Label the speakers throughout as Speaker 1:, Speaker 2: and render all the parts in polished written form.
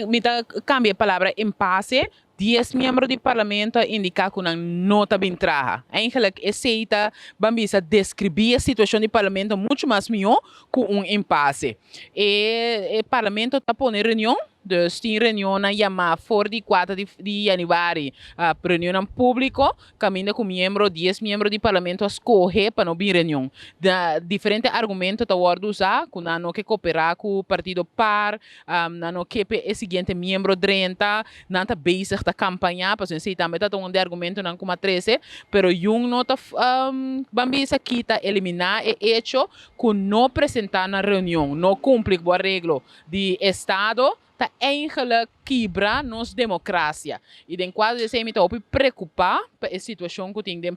Speaker 1: Mi ta kambia e palabra impasse. 10 miembro di parlamento a indiká ku nan no ta bin traha. Eigenlijk esei ta, ban bisa, deskribí e situashon di parlamento muchu mas mihó ku un impasse. E parlamento ta pone reunion, dus tin reunionnan yamá for di 4 di yanüari, reunionnan públiko, Kaminda ku miembro, 10 miembro di parlamento a skohe pa no bin reunion. Diferente argumento ta wòrdu usá, ku nan no ke koperá ku partido par, nan no ke p'e e siguiente miembro drenta, nan ta bezig ta kampañá, pasobra esei tambe ta un di argumentonan ku m'a trese, pero yun no ta ban bisa kita, eliminá e echo ku no presentá na reunion, no kumpli ku bo areglo di estado, ta eigenlijk kibra nos democracia. Y den cuadro di esey mi ta hopi preocupa pa e situacion cu tin den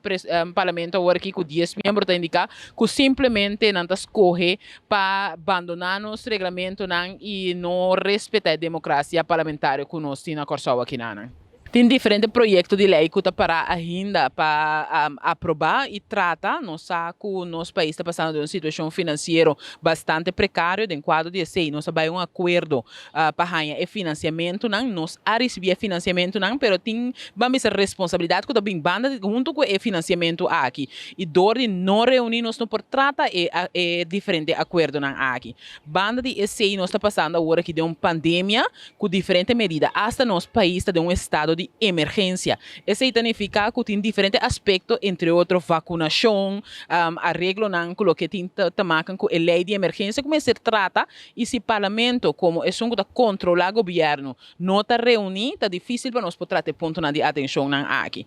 Speaker 1: parlamento awor aki cu 10 miembro ta indica cu simplemente nan ta scoge pa bandona nos reglamentonan y no respeta e democracia parlamentario cu nos tin na Corsou akinanan. Tin diferente proyekto di lei ku ta pará ainda pa aprobá i trata. Nos sa ku nos pais ta pasando den un situashon finansiero bastante prekario. Den kuadro di esei nos a bai un akuerdo pa haña e finansiamentunan. Nos a risibí e finansiamentunan, pero tin, ban bisa, responsabilidat ku ta bin banda huntu ku e finansiamentu aki. I dor di no reuní nos no por trata e e diferente akuerdonan aki. Banda di esei nos ta pasando awor aki den un pandemia ku diferente medida. Asta nos pais ta den un estado di emergensia. Esei ta nifiká ku tin diferente aspekto, entre otro vakunashon, areglonan ku loke tin ta makan ku e lei di emergensia ku mester trata. I si parlamento komo esun ku ta kontrolá gobièrnu no ta reuní, ta difísil pa nos por trata e puntonan di atenshonnan aki.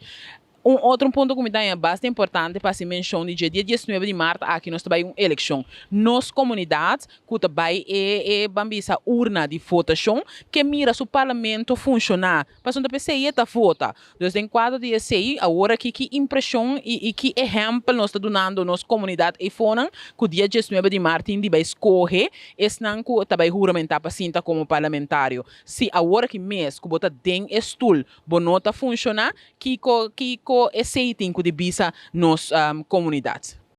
Speaker 1: Un otro punto ku mi ta haña basta importante pa hasi menshon di dje, dia 19 di mart aki nos ta bai un elekshon. Nos komunidat ku ta bai e e ban bisa urna di votashon ke mira su parlamento funshoná, pasobra ta p'esei e ta vota. Dus den kuadro di esei awor aki ki impreshon i i ki ehèmpel nos ta dunando nos komunidat eifonan ku dia 19 di mart tin di bai skohe esnan ku ta bai huramentá pa sinta komo parlamentario. Si awor aki mes ku bo ta den e stul bo no ta funshoná, Kiko kiko esei tin ku di bisa nos komunidat?